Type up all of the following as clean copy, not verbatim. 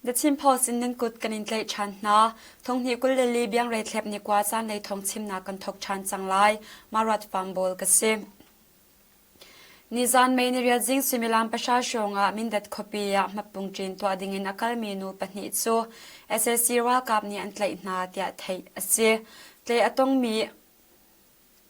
The Chin Post in nan kut kan in tlaih ṭhan hna. Thonghnih 24 biangrei thlep ni kua zanlei thawng chimnak kan thawk ṭhan cang lai. Marat Fambawl ka si. Nizan May niriat zing suimilam pahra hrawng ah Mindat khuapi ah hmatpung ṭin tuah dingin a kalmi nu pahnih cu sac ralkap nih an tlaih hna tiah theih a si. Tlaih a tongmi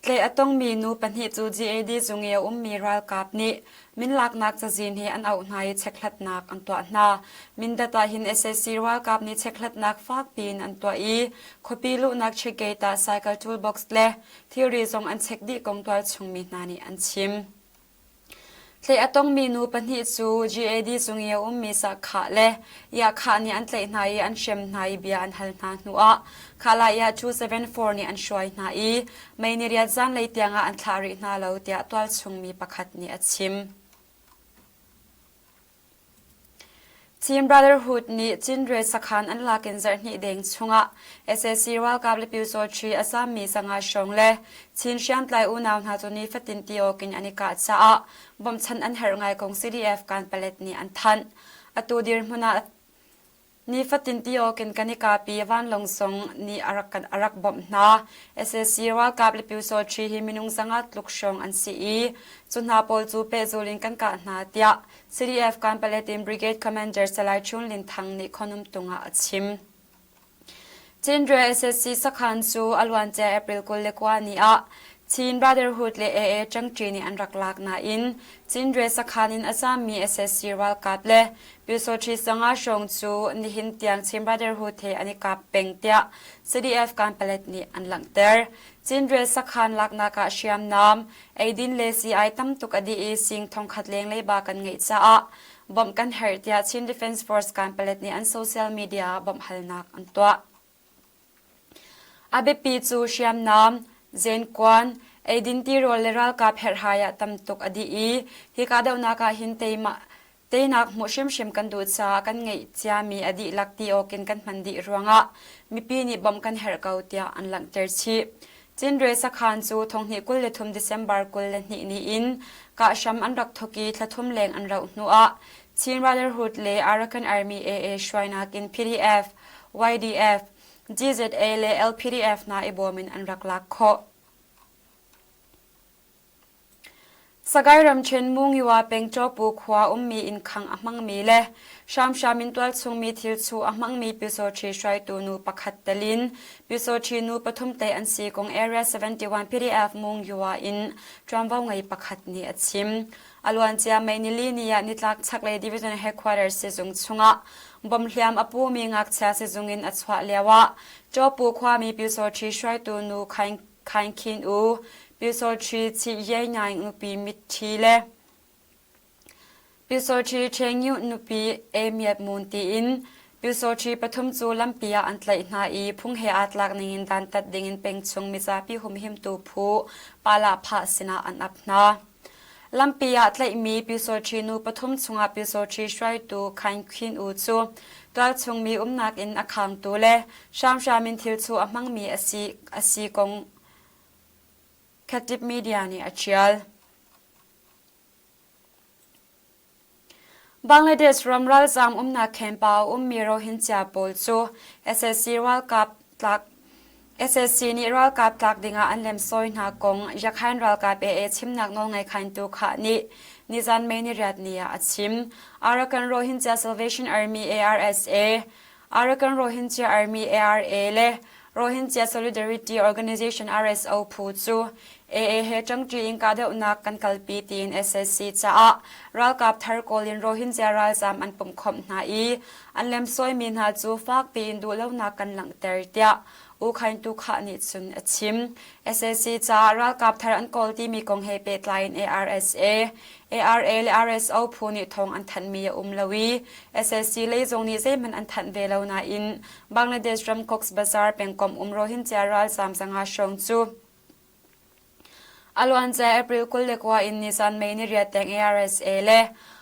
Tlaih a tongmi nu pahnih cu GAD zung i a ummi ralkap nih minlaknak cazin he an auh hna i chekhlatnak an tuah hna. Mindat ah hin sac ralkap nih chekhlatnak fakpi in an tuah i khuapi luhnak checkgate ah cycle toolbox le thilri zong an check dih kong tualchung mi hna nih an chim. Tlaih a tongmi nu pahnih cu GAD cung i a ummi sahkhah le Yahkhah nih an tlaih hna i an hrem hna i bia an hal hna hnuah Khalai 274 nih an hruai hna i May ni riat zanlei tiangah an thlah rih hna lo tiah tualchung mi pakhat nih a chim. Chin Brotherhood nih Chinre sakhan an lak in zarhhnih deng chungah sac ralkap le pyusawṭhi a zaammi zanga hrawng le Chin hriamtlai unau hna cu nifatin ti awk in an i kah caah bawmhchanh an herh ngai kong CDF Kanpalet nih an thanh. Atu dirhmun ah Nifatin ti awk in kan i kapi vanlawng zong nih a rak, a rak bawmh hna. Sac ralkap le pyusawṭhi hi minung zanga tluk hrawng an si i cu hna pawl cu pehzul in kan kah hna tiah CDF Kanpaletin Brigade Commander Salai Chun Lin Thang nih Khonumtung ah a chim. Chinre sac sakhan cu a luancia April 29 ni ah Chin Brotherhood le AA ṭangṭi nih an rak lak nain Chinre sakhan in a zaammi sac ralkap le Pyusawṭhi zanga hrawng cu nihin tiang Chin Brotherhood he an i kap peng tiah CDF Kanpalet nih an langhter. Chinre sakhan laknak ah hriamnam, eidin le sii-ai tam tuk a dih i sing thongkhat leng leiba kan ngeih caah bawmh kan herh tiah Chin Defense Force Kanpalet nih an social media ah bawmhhalnak an tuah. A biapi cu hriamnam, zenkuan, eidin tirawl le ralkap herhhai ah tam tuk a dih i hi kahdohnak ah hin teimah Teinak hmuh hrimhrim kan duh caah kan ngeih ciami a dihlak ti awkin kan hman dih ruangah mipi nih bawmh kan herh ko tiah an langhter chih. Cinre sakhan cu thonghnih 23 December 22 ni in kahhram an rak thawk i thla thum leng an rauh hnuah Chin Brotherhood le Arakan Army AA hruainak in PDF, YDF, GZA le LPDF hna i bawm in an rak lak khawh. Sagaing ramṭhen Mungiwa peng Cawpu khua ummi innkhang a hmangmi le hramhram in tualchungmi thilchuh a hmangmi Pyusawṭhi hruaitu nu pakhat tel in Pyusawṭhi nu pathum te an si kong Area 71 PDF Mungiwa in ṭuanvo ngei pakhat nih a chim. A luancia May nili ni ah nitlak chaklei Division Headquarters sizung chungah bomb hliam a pumi ngakchia sizung in a chuah lioah Cawpu khuami Pyusawṭhi hruaitu nu Khaing Khaing Khin U, Pyusawṭhi Chi Ye Naing nupi Mitṭhi le Pyusawṭhi Ṭhe Ngiuh nupi E Myat Mun tiin Pyusawṭhi pathum cu lampi ah an tlaih hna i phung he aa tlak ningin dantat dingin pengchung mizapi humhimtu phu Palahphah sinah an ap hna. Lampi ah tlaihmi Pyusawṭhi nu pathum chungah Pyusawṭhi hruaitu Khaing Khin U cu tualchung mi umnak inn a khangtu le hramhram in thilchuh a hmangmi a si, a si kong Khatip Media nih a ṭial. Bangladesh ram ralzaam umnak camp ah a ummi Rohingya pawl cu sac ralkap tlak sac nih ralkap tlak dingah an lemsawi hna kong Yakhain ralkap AA chimnak nawlngei khaintu Khah nih nizan May niriat ni ah a chim. Arakan Rohingya Salvation Army ARSA, Arakan Rohingya Army ARA le Rohingya Solidarity Organization RSO phu cu AA he ṭangṭi in kahdohnak kan kalpi tiin sac caah ralkap thar kawl in Rohingya ralzaam an pumhkhawmh hna i an lemsawimi hna cu fakpi in duhlonak kan langhter tiah U Khaing Tu Khah nih cun a chim. Sac caah ralkap thar an kawl timi kong he pehtlai in ARSA, ARA le RSO phu nih thawng an thanhmi a um lo i sac lei zong nih zeihmanh an thanh ve lo nain Bangladesh ram Cox's Bazar pengkomh um Rohingya ralzaam zanga hrawng cu a luancia April 29 in nizan May niriat tiang ARSA le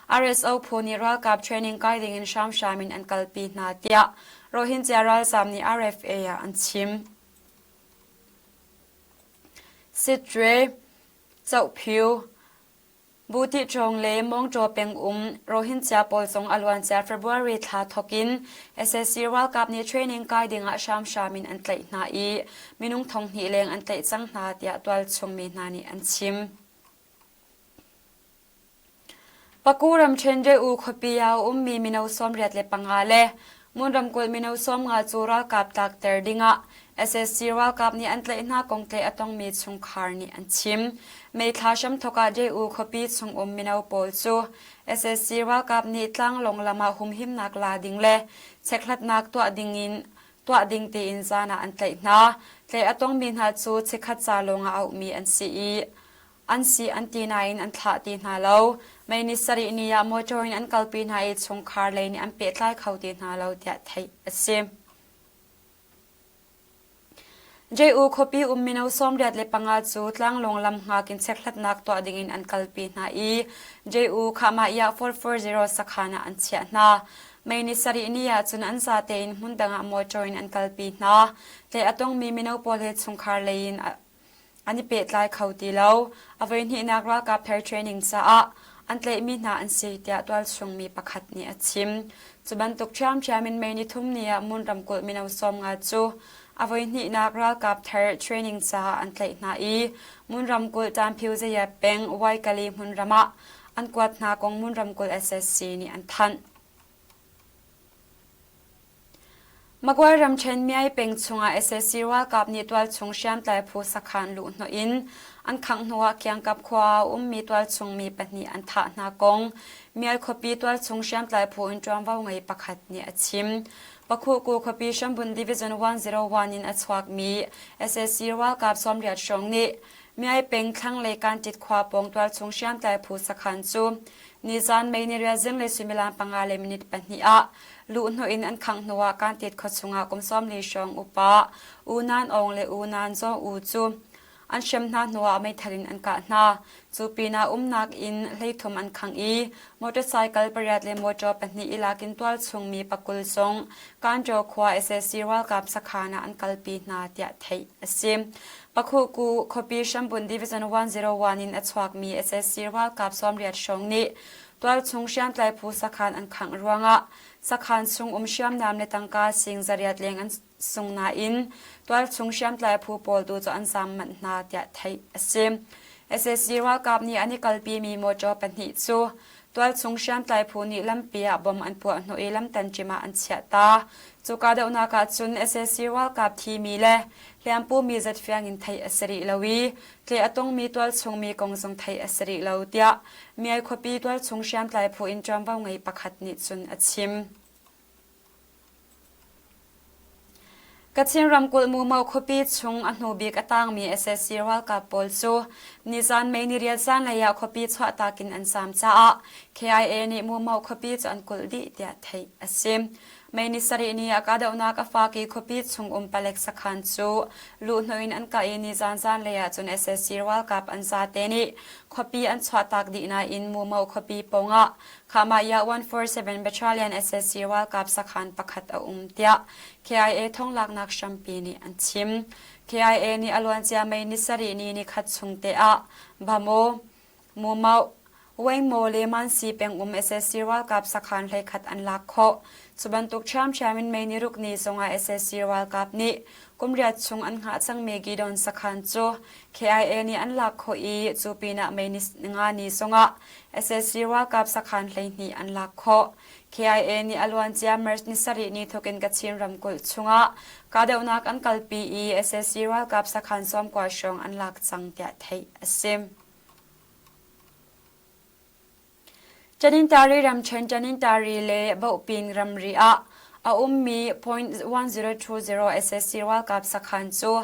RSO phu nih ralkap training kai ding in hramhram in an kalpi hna tiah Rohingya ralzaam nih RFA ah an chim. Sitre, Chohphiu. Buti-ṭawng le Mawngṭaw peng um Rohingya pawl zong a luancia February thla thawk in sac ralkap nih training kai ding ah hramhram in an tlaih hna i minung 2000 leng an tlaih cang hna tiah tualchung mi hna nih an chim. Paku ramṭhen Re-u khuapi ah a ummi mino 85 le Mon ramkulh mino 50 cu ralkap tlakter dingah sac ralkap nih an tlaih hna kong tlaih a tongmi chungkhar nih an chim. May thla hramthawk ah Re-u khuapi chungum mino pawl cu sac ralkap nih tlanglawng lam ah humhimnak la ding le chekhlatnak tuah dingin tuah ding tiin zan ah an tlaih hna. Tlaih a tongmi hna cu chikkhat ca lawng ah auhmi an si i An si an ti nain an thlah ti hna lo. May ni sarih ni ah motor in an kalpi hna i chungkhar lei nih an pehtlai kho ti hna lo tiah theih a si. JU khuapi um mino 85 cu tlanglawng lam hngak in chekhlatnak tuah dingin an kalpi hna i JU Khahmah 440 sakhan ah an chiah hna. May ni sarih ni ah cun an zate in hmun dang ah motor in an kalpi hna. Tlaih a tongmi mino pawl he chungkhar lei in an i pehtlai kho ti lo. A voihnihnak ralkap pher training caah an tlaihmi hna an si tiah tualchung mi pakhat nih a chim. Cu bantuk ṭhiamṭhiam in May nithum ni ah Mon ramkulh mino 50 cu a voihnihnak ralkap thar training caah an tlaih hna i Mon ramkulh Tanphiu Zayat peng Waikali hmunram ah an kuat hna kong Mon ramkulh SSC nih an thanh. Magway ramṭhen Myay peng chungah sac ralkap nih tualchung hriamtlai phu sakhan luhhnawh in an khangh hnuah kiangkap khua ah a ummi tualchung mi pahnih an thah hna kong Myay khuapi tualchung hriamtlai phu in ṭuanvo ngei pakhat nih a chim. Pakhuhku khuapi Hrambun Division 101 in a chuakmi sac ralkap 80 hrawng nih Myay peng thlanglei Kantit khua pawng tualchung hriamtlai phu sakhan cu Nizan May ni riat zinglei suimilam panga le minute pahnih ah luhhnawh in an khangh hnuah Kantit khua chungah kum 40 hrawng upa U Nan Aung le U Nan Zaw U cu an hrem hna hnuah meithal in an kah hna. Cu pinah umnak inn 33 an khangh i motorcycle pariat le motor pahnih i lak in tualchung mi pakul zong Kanṭaw khua sac ralkap sakhan ah an kalpi hna tiah theih a si. Pakhuhku khuapi Hrambun Division 101 in a chuakmi sac ralkap 80 hrawng nih tualchung hriamtlai phu sakhan an khangh ruangah sakhan chung um hriamnam le tangka sing zariat leng an sung nain tualchung hriamtlai phu pawl tu cu an zaam manh hna tiah theih a si. Sac ralkap nih an i kalpimi mawṭaw pahnih cu Tualchung hriamtlai phu nih lampi ah bom an puah hnawh i lamtanṭim ah an chiah ta. Cu kahdohnak ah cun sac ralkap thimi le hliampumi zat fiang in theih a si rih lo i tleh a tongmi tualchung mi kong zong theih a si rih lo tiah Myay khuapi tualchung hriamtlai phu in ṭuanvo ngei pakhat nih cun a chim. Kachin ramkulh Mumo khuapi chung a hnubik a tangmi sac ralkap pawl cu nizan May niriat zanlei ah khuapi chuahtak in an zaam caah KIA nih Mumo khuapi cu an kulh dih tiah theih a si. May ni sarih ni ah kahdohnak a fak i khuapi chung um palek sakhan cu luhhnawh in an kah i nizan zanlei ah cun sac ralkap an zate nih khuapi an chuahtak dih nain Mumo khuapi pawngah Khamaya 147 Battalion sac ralkap sakhan pakhat a um tiah KIA thonglaknak hrampi nih an chim. KIA nih a luancia May ni sarih ni nikhat chung te ah Bamo, Mumau, Wengmo le Mansi pengum sac ralkap sakhan hleikhat an lak khawh. Cu bantuk ṭhiamṭhiam in May ni ruk ni zongah sac ralkap nih kum riat chung an hngah cangmi Gidon sakhan cu KIA nih an lak khawh i cu pinah May ni nga ni zongah sac ralkap sakhan 12 an lak khawh. KIA nih a luancia March ni sarih ni thawk in Kachin ramkulh chungah kahdohnak an kalpi i sac ralkap sakhan 90 hrawng an lak cang tiah theih a si. Tanintari ramṭhen Tanintari le Bohpin ramri ah a ummi .1020 sac ralkap sakhan cu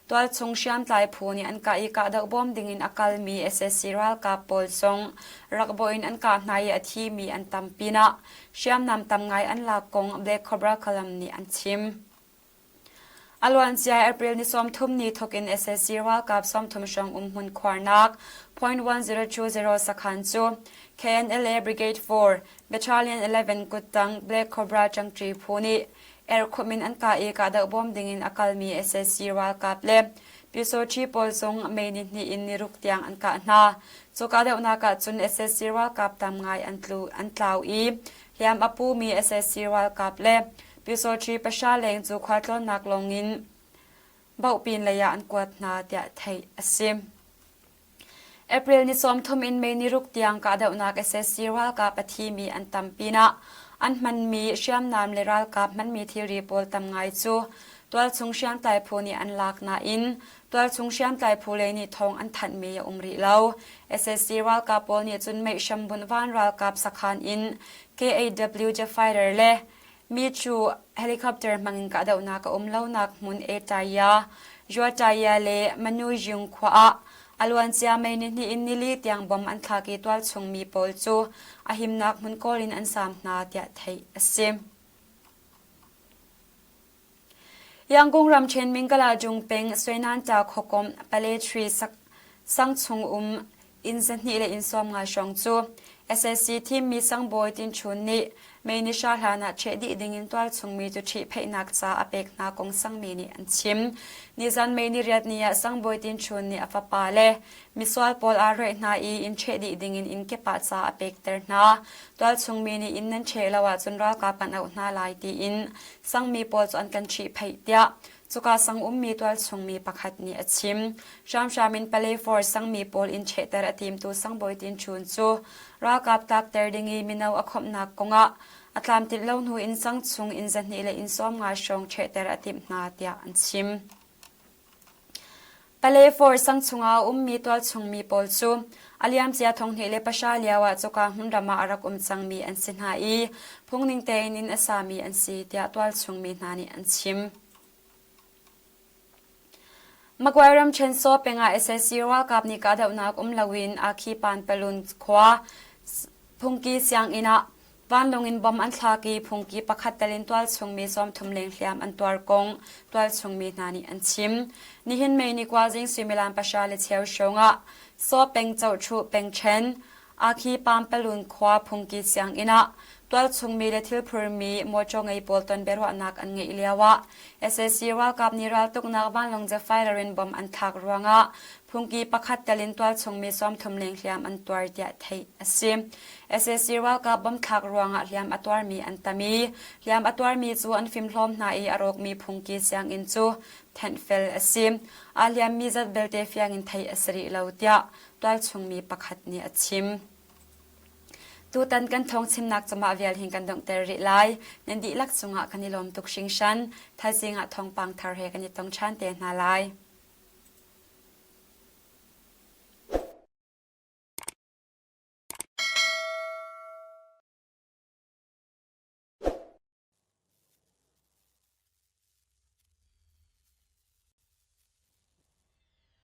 tualchung hriamtlai phu nih an kah i kahdoh bawm dingin a kalmi sac ralkap pawl zong rak bawh in an kah hna i a thimi an tam pinah hriamnam tam ngai an lak kong Black Cobra Column nih an chim. A luancia April ni 30 ni thawk in sac ralkap 30 hrawng um hmun khuarnak .1020 sakhan cu KNLA Brigade 4, Battalion 11 kuttang Black Cobra ṭangṭi phu nih erhkhumh in an kah i kahdoh bawm dingin a kalmi sac ralkap le Pyusawṭhi pawl zong May ni hnih in ni ruk tiang an kah hna. Cu kahdohnak ah cun sac ralkap tam ngai an tlu an tlau i hliam a pumi sac ralkap le Pyusawṭhi pahra leng cu khualtlawnnak lawng in Bohpin lei ah an kuat hna tiah theih a si. April ni 30 in May ni ruk tiang kahdohnak sac ralkap a thimi an tam pinah an hmanmi hriamnam le ralkap hmanmi thilri pawl tam ngai cu tualchung hriamtlai phu nih an lak nain tualchung hriamtlai phu lei nih thawng an thanhmi a um rih lo. Sac ralkap pawl nih cun meihram bunh van ralkap sakhan in KAW jet fighter le Mi cu helicopter hmangin kahdohnak a um lonak hmun Etaya, Juataya le Manuyung khua ah a luancia May nihnih in nili tiang bom an thlak i tualchung mi pawl cu a himnak hmun kawl in an saam hna tiah theih a si. Yangon ramṭhen Mingala Jung peng Suenanta khuakomh Paletri sang chung um inn 200 le inn 50 hrawng cu sac thimmi sangbawi Tin Chun nih May ni hra hlan ah ṭheh dih dingin tualchungmi cu ṭhihpheihnak ca a pek hna kong sangmi nih an chim. Nizan May ni riat ni ah sangbawi Tin Chun nih a fapa le misual pawl aa reh hna i inn ṭheh dih dingin inn kip ah ca a pekter hna. Tualchungmi nih inn nan ṭheh lo ahcun ralkap kan auh hna lai tiin sangmi pawl cu an kan ṭhihpheih tiah Cuka sang ummi tualchungmi pakhat nih a chim. Hramhram in Pale Force sangmi pawl inn chehter a timtu sangbawi Tin Chun cu ralkap tlakter ding i mino a khawmhnak kongah a tlamtlinh lo hnu in sang chung inn 200 le inn 50 hrawng chehter a timh hna tiah an chim. Pale Force sang chungah a ummi tualchungmi pawl cu a liamcia 2009 lio ah cuka hmunram ah a rak um cangmi an si hna i phungning tein inn a sami an si tiah tualchungmi hna nih an chim. Magway ram Chensaw peng ah sac ralkap nih kahdohnak um loin Akhipan Palun khua phungki sianginn ah Vanlawng in bom an thlak i phungki pakhat tel in tualchungmi 30 leng hliam an tuar kong tualchungmi hna nih an chim. Nihin May ni kua zing suimilam pahra le cheu hrawng ah Saw peng Chohṭhuh peng ṭhen Akhi Pampalun khua phungki sianginn ah tualchungmi le thilphurmi mawṭaw ngei pawl ton biaruahnak an ngeih lio ah sac ralkap nih raltuknak vanlawng jet fighter in bom an thlak ruangah phungki pakhat tel in tualchungmi 30 leng hliam an tuar tiah theih a si. Sac ralkap bomthlak ruangah hliam a tuarmi an tam i hliam a tuarmi cu an fimhlawm hna i a rawkmi phungki sianginn cu thenhfel a si. Aa hliammi zat belte fiang in theih a si rih lo tiah tualchungmi pakhat nih a chim. Tutan kan thawng chimnak cu mah vial hin kan donghter rih lai. Nan dihlak cungah kan i lawm tuk hringhran. Thaizing ah thawngpang thar he kan i tong ṭhan te hna lai.